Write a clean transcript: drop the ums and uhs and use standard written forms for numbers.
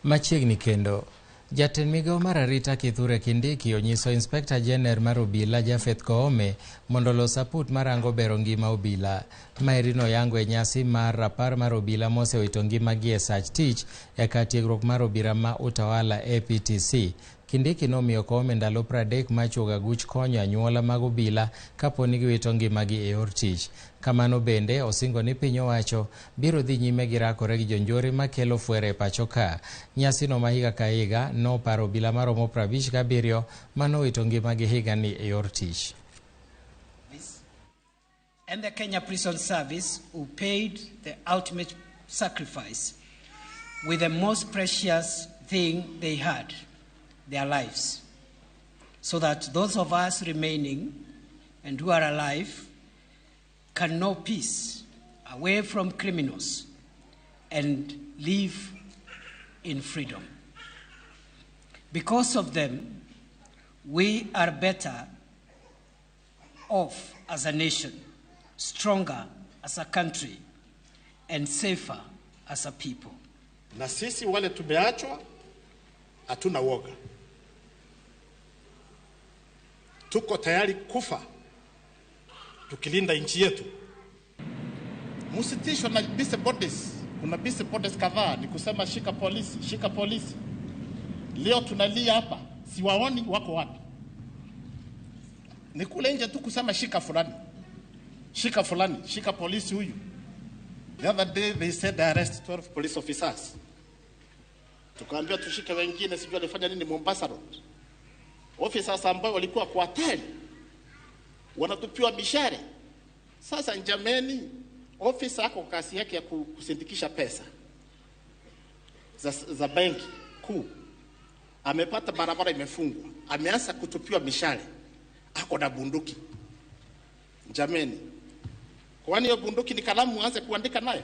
Machiegni kendo, jatend migawo mar arita Kithure Kindiki onyiso Inspector General mar obila Japheth Koome mondo olos aput marango bero ngima obila. Maeri noyango e nyasi mar rapar mar obila mosewito ngimagi e sach tich e kar tiegruok mar obila ma Utawala APTC. Kindiki nomiyo Koome ndalo 30 mar chuogo aguch konyo anyuola mag obila kapo ni giwito ngimagi e yor tich. Kamano bende osingo ni piny owacho biro dhi nyime gi rakore gi jonjore makelo fwere e pacho ka. Nyasino ma higa ka higa noparo obila maromo 57 manowito ngimagi higani e yor tich. And the Kenya Prison Service, who paid the ultimate sacrifice with the most precious thing they had, their lives, so that those of us remaining and who are alive can know peace away from criminals and live in freedom. Because of them, we are better off as a nation, stronger as a country, and safer as a people. Na sisi wale tumeachwa hatuna woga, tuko tayari kufa tukilinda nchi yetu. Msitishwe na busy bodies. Kuna busy bodies kadhaa, ni kusema shika polisi, shika polisi. Leo tunalia hapa, siwaoni wako wapi? Ni kule nje tu kusema shika fulani, shika fulani, shika polisi huyu. The other day they said they arrest 12 police officers. Tukaambiwa tushike wengine, sijui walifanya nini Mombasa Road. Officers ambao walikuwa kwa hatari wanatupiwa mishare. Sasa njameni, officer ako kazi yake ya kusindikisha pesa za benki kuu, amepata barabara imefungwa, ameanza kutupiwa mishale, ako na bunduki. Jameni, kwani hiyo bunduki ni kalamu aanze kuandika nayo?